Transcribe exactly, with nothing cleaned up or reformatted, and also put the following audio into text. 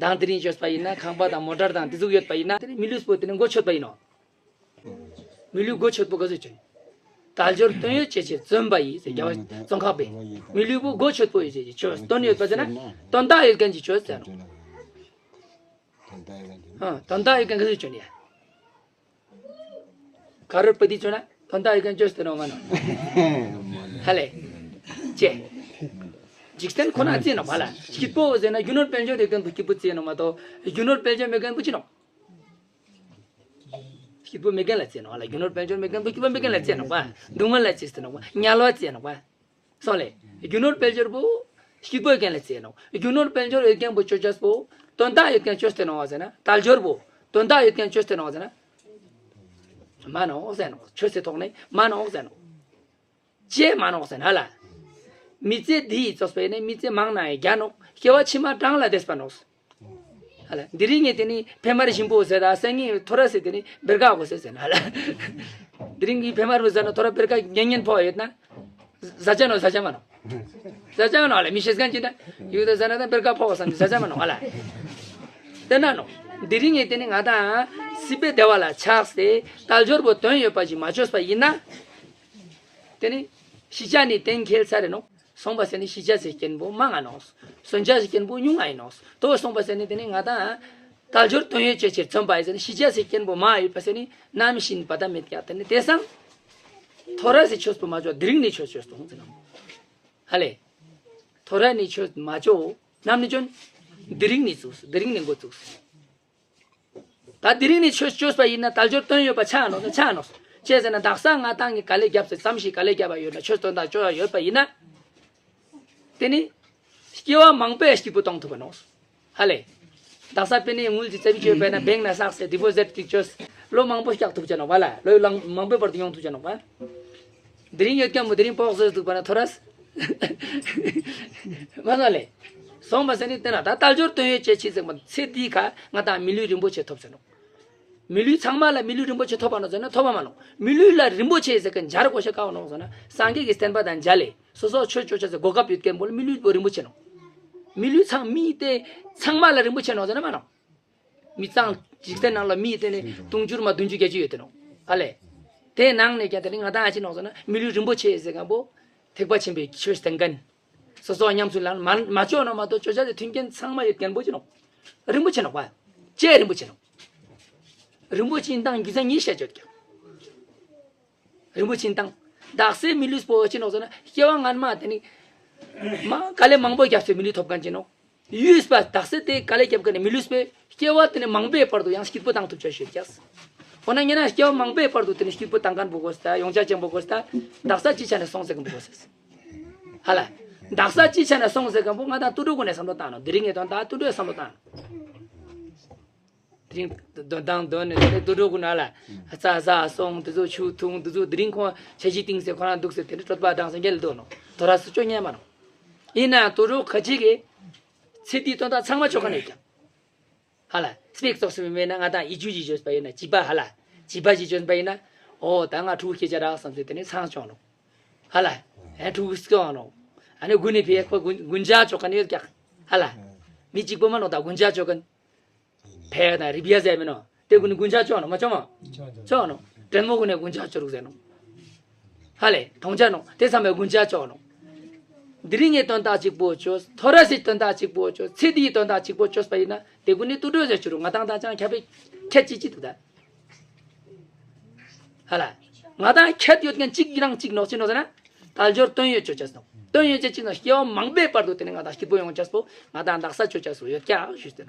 དང་དེ་རིང་བཅོས་པ་ཡིན་ན་ཁང་པ་དང་མོ་ཊར་དང་དེ་ཟུག་ཡོད་པ་ཡིན་ན་དེ་ནི་མི་ལུས་པོ་དེ་ནི་མགོ་ཆོད་པ་ཡིན་ནོ། མི་ལུས་མགོ་ཆོད་པོ་ག་ཟེར་ཅན། དལ་འབྱོར་དོན་ཡོད་ཅེས་ཕྱིར་བརྩོན་པ་ཡིས་ཟེར་རྒྱལ་བ་ཙོང་ཁ་པས། མི་ལུས་པོ་མགོ་ཆོད་པོ་ཡིས་ཟེར་ཅོས་དོན་ཡོད་པ་ཟེར་ན་དོན་དག་ཡོད་མཁན་ཅིག་ཅོས་ཟེར་ནོ། ཨ་དོན་དག་ཡོད་མཁན་ག་ཟེར་ཅན་ཡ། ག་རེ་བ་དེ་ཅོ་ན་དོན་དག་ཡོད་མཁན་ཅོས་ཏེ་ནོ་མ་ནོ། ཧ་ལེ། ཅེ། འཇིག་རྟེན་ཁོ་ན་ཅི་ནོ་མ་ལ། སྐྱིད་པོ་ཟེར་ན་རྒྱུ་ནོར་དཔལ་འབྱོར་ཡོད་མཁན་བོ་སྐྱིད་པོ་ཅི་ནོ་མ་གཏོགས་རྒྱུ་ནོར་དཔལ་འབྱོར་མེད་མཁན་བོ་ཅི་ནོ། སྐྱིད་པོ་མེད་མཁན་ལ་ཅི་ནོ་ལ། རྒྱུ་ནོར་དཔལ་འབྱོར་མེད་མཁན་བོ་སྐྱིད་པོ་མེད་མཁན་ལ་ཅི་ནོ་བ། སྡུག་བསྔལ་ལ་ཅི་ནོ་བ། དམྱལ་བ་ཅི་ནོ་བ། སོང་ལེ། རྒྱུ་ནོར་དཔལ་འབྱོར་བོ་སྐྱིད་པོ་ཡོད་མཁན་ལ་ཅི་ནོ། རྒྱུ་ནོར་དཔལ་འབྱོར་ཡོད་མཁན་བོ་ཅོ་ཅས་བོ་དོན་དག་ཡོད་མཁན་ཅོས་ཏེ་ནོ་བ་ཟེར་ན། དལ་འབྱོར་བོ་དོན་དག་ཡོད་མཁན་ཅོས་ཏེ་ནོ་བ་ཟེར་ན། མ་ནོག་ཟེར་ནོ། ཆོས་སི་ཐོག་ནས་མ་ནོག་ཟེར་ནོ། ཅི་མ་ནོག་ཟེར་ན་ལ། མི་ཚེ་འདི་ཡི་ཙོགས་པས་ནི་མི་ཚེ་མང་ན་ཡང་རྒྱ་ནོག། སྐྱེ་བ་ཕྱི་མ་གྲངས་ལས་འདས་པ་ནོག། ཧ་ལ། དེ་རིང་ངས་དེ་ནི་ཕེ་མར་ཞིམ་པོ་ཟེར་ད་སང་ཉིན་ཐོ་རས་སི་དེ་ནི་བེར་ཀ་གོ་ཟེར་ཟེར་ན་ལ། དེ་རིང་གི་ཕེ་མར་བོ་ཟ་ན་ཐོ་རས་བེར་ཀ་ཉན་ཉན་ཕོག་ཡོད་ན། ཟ་ཅ་ནོ་ཟ་ཅ་མ་ནོ། ཟ་ཅ་མ་ནོ་ལ། མི་ཤེས་མཁན་ཅིག་ན་ཡོད་ད་ཟ་ན་ད་བེར་ཀ་ཕོག་ས་ནི་ཟ་ཅ་མ་ནོ་ཧ་ལ། དེ་ན་ནོ། དེ་རིང་ངས་དེ་ནི་ང་དང་སྲིད་པའི་བདེ་བ་ལ་ཆགས་ཏེ་དལ་འབྱོར་བོ་དོན་ཡོད་པ་ཞིག་མ་ཅོས་པ་ཡིན་ན། དེ་ནི་ཤི་ཆ་ནི་གཏན་འཁེལ་ཚར་རེ་ནོ། སོང་པ་ཟེར་ནི་ཤི་ཆ་ཟེར་རྐྱེན་བོ་མང་ང་ནོག། གསོན་ཆ་ཟེར་རྐྱེན་བོ་ཉུང་ང་ཡིན་ནོག། དོ་སོང་པ་ཟེར་ནི་དེ་ནི་ང་དང་དལ་འབྱོར་དོན་ཡོད་ཅེས་ཕྱིར་བརྩོན་པ་ཡིས་ཟེར་ནི་ཤི་ཆ་ཟེར་རྐྱེན་བོ་མང་ཡོད་པ་ཟེར་ནི་ནམ་ཤི་ནི་པ་ད་མེད་ཀྱག། དེ་ནི་དེ་སང་ཐོ་རས་སི་ཆོས་པོ་མ་ཅོ། དེ་རིང་ནི་ཆོས་ཅོས་ཏོང་ཟེར་ནོ། ཧ་ལེ། ཐོ་རས་ནི་ཆོས་མ་ཅོ། ནམ་ནི་ཅོན། དེ་རིང་ནི་ཚུགས། དེ་རིང་ནི་འགོ་ཚུགས། ད་དེ་རིང་ནི་ཆོས་ཅོས་པ་ཡིན་ན་དལ་འབྱོར་དོན་ཡོད་པ་ཆགས་ནོག་ན་ཆགས་ནོག། ཅི་ཟེར་ན་དག་ས་ང་དང་གི་ག་ལེ་རྒྱབ་ཟེར་ཙམ་ཞིག་ག་ལེ་རྒྱབ་པ་ཡོད་ན་ཆོས་དོན་དག་ཅོ་ཡ་ཡོད་པ་ཡིན་ན། དེ་ནི་སྐྱེ་བ་མང་པོའི་སྐྱིད་པོ་གཏོང་ཐུབ་པ་ནོག། ཧ་ལེ། དག་ས་པེ་ནི་དངུལ་ཅིག་ཙམ་ཅིག་ཡོད་པ་ན་བེང་ན་བསགས་ཏེ་ཌི་པོ་ཟིཊ་ཅིག་ཅོས། ལོ་མང་པོ་སྐྱག་ཐུབ་ཅ་ནོག་པ་ལ། ལོ་ལང་མང་པོའི་བར་དུ་ཡོང་ཐུབ་ཅ་ནོག་པ། དེ་རིང་ཡོད་མཁན་བོ་དེ་རིང་ཕོག་ཟེར་འདུག་པ་ན་ཐོ་རས། མ་ན་ལེ། སོང་པ་ཟེར་ནི་དེ་ན་ད་དལ་འབྱོར་དོན་ཡོད་ཅེས་ཕྱིར་ཟེར་བ་ཚེ་འདི་ཁ་ང་དང་མི་ལུས་རིན་པོ་ཆེ་ཐོབ་ཟེར་ནོག། མི་ལུས་ཚང་མ་ལ་མི་ལུས་རིན་པོ་ཆེ་ཐོབ་པ་ནོག་ཟེར་ན་ཐོབ་པ་མ་ནོག། མི་ལུས་ལ་རིན་པོ་ཆེ་ཟེར་མཁན་སྦྱར་དགོས་ཤེས་ག་བ་ནོག་ཟེར་ན་སངས་རྒྱས་ཀྱི་བསྟན་པ་དང་མཇལ་ལེ། སོ་སོ་ཆོས་ཅོ་ཅེས་སི་གོ་སྐབས་ཡོད་མཁན་བོ་ལ་མི་ལུས་པོ་རིན་པོ་ཆེ་ནོག། མི་ལུས་ཚང་མི་དེ་ཚང་མ་ལ་རིན་པོ་ཆེ་ནོག་ཟེར་ན་མ་ནོག། མི་ཚང་འཇིག་རྟེན་ནང་ལ་མི་དེ་ནི་དུང་ཕྱུར་མ་བདུན་ཅུ་བརྒྱད་ཅུ་ཡོད་དེ་ནོག། ཨ་ལེ། དེ་ནང་ནས་ཀྱང་དེ་ནི་ང་དང་ཨ་ཅི་ནོག་ཟེར་ན་མི་ལུས་རིན་པོ་ཆེ་ཟེར་མཁན་བོ་ཐེག་པ་ཆེན་པོའི་ཆོས་བསྟན་མཁན། སོ་སོ་ཉམས་སུ་ལེན་མ་མ་ཅོ་ནོག་མ་གཏོགས་ཅོ་ཅེས་སི་མཐུན་རྐྱེན་ཚང་མ་ཡོད་མཁན་བོ་ཅི་ནོག། རིན་པོ་ཆེ་ནོག་པ། ཅི་རིན་པོ་ཆེ་ནོག། རིན་པོ་ཆེ་ཡིན་སྟངས་རྒྱུ་མཚན་གཉིས་བཤད་ཅོ་ཀྱང་། རིན་པོ་ཆེ་ཡིན་སྟངས། དག་སའི་མི་ལུས་པོ་ཅི་ནོག་ཟེར་ན་སྐྱེ་བ་སྔན་མ་དེ་ནི་མ་དཀའ་ལས་མང་པོ་བརྒྱབ་སྟེ་མི་ལུས་ཐོབ་མཁན་ཅིག་ནོག། ཡུས་པ་དག་ས་དེ་དཀའ་ལས་བརྒྱབ་མཁན་ནི་མི་ལུས་པའི་སྐྱེ་བ་དེ་ནི་མང་པོའི་བར་དུ་ཡང་སྐྱིད་པོ་བཏང་ཐུབ་ཅེས་ཡོད་ཀྱག། འོ་ན་ཉེ་ན་སྐྱེ་བ་མང་པོའི་བར་དུ་དེ་ནི་སྐྱིད་པོ་བཏང་མཁན་བོ་དགོས་ད་ཡོང་ཅེས་ཅན་བོ་དགོས་ད་དག་ས་ཅིག་ཆ་ནས་སོང་ཟེར་མཁན་བོ་དགོས་ཟེར། ཧ་ལ། དག་ས་ཅིག་ཆ་ནས་སོང་ཟེར་མཁན་བོ་ང་དང་དུད་འགྲོ་ཀུན་ནས་བསམ་བློ་བཏང་ནོག། དེ་རིང་ངས་དོན་དག་དུད་འགྲོས་བསམ་བློ་བཏང་ནོག། དེ་རིང་དོན་དང་དོན་ནས་དེ་དུད་འགྲོ་ཀུན་ན་ལ། ཨ་ཙ་ཟ་སོང་དེ་ཚོ་ཆུ་འཐུང་དེ་ཚོ་དེ་རིང་ཁོང་འཆར་གཞི་བཏིང་ཟེར་ཁོ་རང་འདུག་ཟེར་དེ་འདྲ་གྲོད་པ་འགྲངས་ཟེར་འགྱེལ་འདུག་ནོག། དོ་ར་སུ་ཅོ་ཉན་མ་ནོག། ཡིན་ན་དུད་འགྲོ་ཁ་ཅིག་གིས་ཚེ་འདིའི་དོན་དག་ཚང་མ་ཅོ་མཁན་ཡོད་ཀྱག། ཧ་ལ། སྤེ་ར་ཙོགས་སུ་མེད་ན་ང་དང་ཡིད་ཆེས་ཅིག་ཅོས་པ་ཡིན་ན་བྱིས་པ་ཧ་ལ། བྱིས་པ་ཅིག་ཅོས་པ་ཡིན་ན། འོ་ད་ང་ཕྲུ་གུ་སྐྱེས་ཅ་རག་བསམ་སྟེ་དེ་ནས་ཚང་ཅོ་ནོག། ཧ་ལ། ཨེ་ཕྲུ་གུ་སྐྱོང་ནོག། ཨ་ནི་དགུན་ནི་ཕི་ཡ་ཁོ་དགུན་དགུན་ཇག་ཅོ་མཁན་ཡོད་ཀྱག། ཧ་ལ། མི་གཅིག་པོ་མ་ནོག་ད་དགུན་ཇག་ཅོ་མཁན། ཕེ་དང་རི་བྱ་ཟེར་མི་ནོག། དེ་ཀུན་ནི་དགུན་ཇག་ཅོ་ནོག་མ་ཅོ་མོ། ཅོ་ནོག། ཅོ་ནོག། དྲེན་མོ་ཀུན་ནི་དགུན་ཇག་ཅོ་རུག་ཟེར་ནོག། ཧ་ལེ། མཐོང་ཅ་ནོག། དེ་ཚང་མས་དགུན་ཇག་ཅོ་ནོག། དེ་རིང་ངས་དོན་དག་གཅིག་པོ་ཅོས། ཐོ་རས་སི་དོན་དག་གཅིག་པོ་ཅོས། ཚེ་འདིའི་དོན་དག་གཅིག་པོ་ཅོས་པ་ཡིན་ན་དེ་ཀུན་ནི་དུད་འགྲོ་ཟེར་ཅི་རུང་ང་དང་དང་ཅང་ཁྱད་པར་ཁྱད་ཅི་ཅི་འདུག་ད། ཧ་ལ། ང་དང་ཁྱད་ཡོད་མཁན་གཅིག་རང་གཅིག་ནོག། ཅི་ནོག་ཟེར་ན། དལ་འབྱོར་དོན་ཡོད་ཅོ་ཅེས་ནོག། དོན་ཡོད་ཅོ་ཅེས་ནོག། སྐྱེ་བ་མང་པོའི་བར་དུ་དེ་ནི་ང་དང་སྐྱིད་པོ་ཡོང་ཅེས་པོ་ང་དང་དག་ས་ཅོ་ཅེས་པོ་ཡོད་ཀྱག་ཞུས་ཏེ།